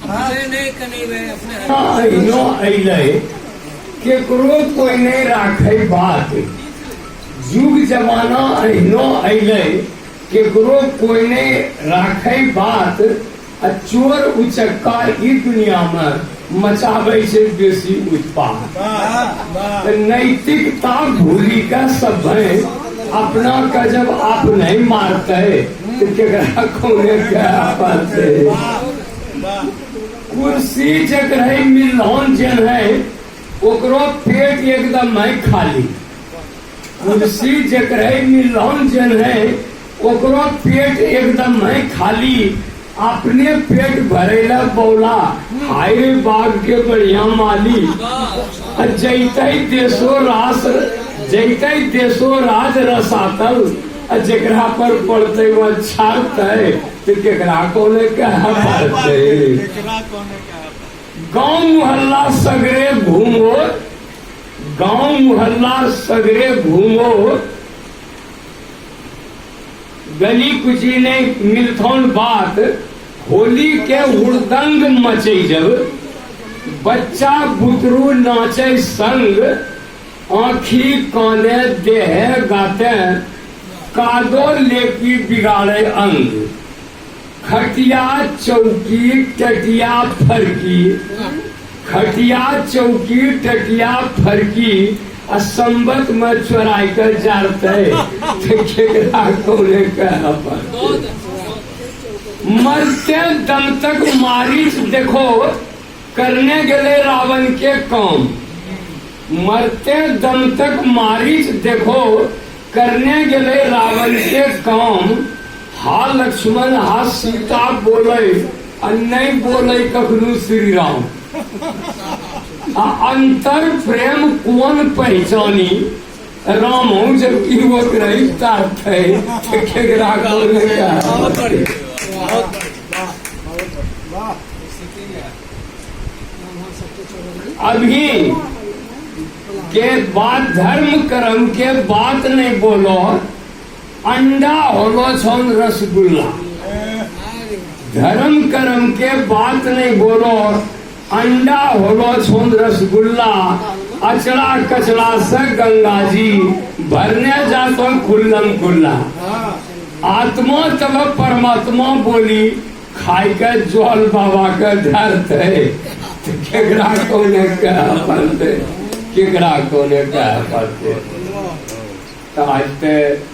नहीं नहीं कहीं भाई अपने। अहिनो अयलै, केकरो कोई नहि राखै बात। जुग जमाना अहिनो अयलै, केकरो कोई नहि राखै बात। आ चोर उचक्का ई दुनिया मे मचाबै छै बेसी उत्पात। तऽ नैतिकता भूली के सब अपना के जब आप नहीं मारते तो केकरा कोने के पाते। कुर्सी जकर मिलहन जेन है, ओकरो पेट एकदम है खाली। कुर्सी जकर मिलहन जेन है, ओकरो पेट एकदम है खाली। अपने पेट भरेला बौला, हाय रे बाग के बढ़िया माली। आ जैते देशो रास, जैते देशो राज रसातल, आ जेकरा पर पड़ते वह छाड़ते, तो केकरा कोने कह पड़ते। गांव मोहल्ला सगरे घूमो, गांव मोहल्ला सगरे घूमो, गली कुची नहीं मिलथौन बात। होली के हुड़दंग मचे जब, बच्चा बुतरू नाचे संग, आखी काने देह गाते, कादो लेपी बिगाड़े अंग। खटिया चौकी टटिया फरकी, खटिया चौकी टटिया फरकी, आ संबत में चोराई कर जारते, तो केकरा कोने कह पड़ते। मरते दम तक मारीच देखो करने गए रावण के काम। मरते दम तक मारीच देखो करने गए रावण के काम। हा लक्ष्मण, हा सीता बोले, आ नहीं बोले कखनो श्री राम। आ अंतर प्रेम कौन पहचानी, राम हूं जबकि वो रही तारते, तो केकरा कोने कह बहुत बढ़िया, बहुत बढ़िया। वाह। अभी के बाद धर्म कर्म के बात नहीं बोलो, अंडा होलो छौन रसगुल्ला। धर्म कर्म के बात नहीं बोलो, अंडा होलो छौन रसगुल्ला। अचड़ा कचड़ा से गंगा जी भरने जातो खुल्लम खुल्ला। आत्मा तब परमात्मा बोली, खाई के जल बाबा के धरते, तो केकरा कोने कह पड़ते, केकरा कोने कह पड़ते। तो आज ते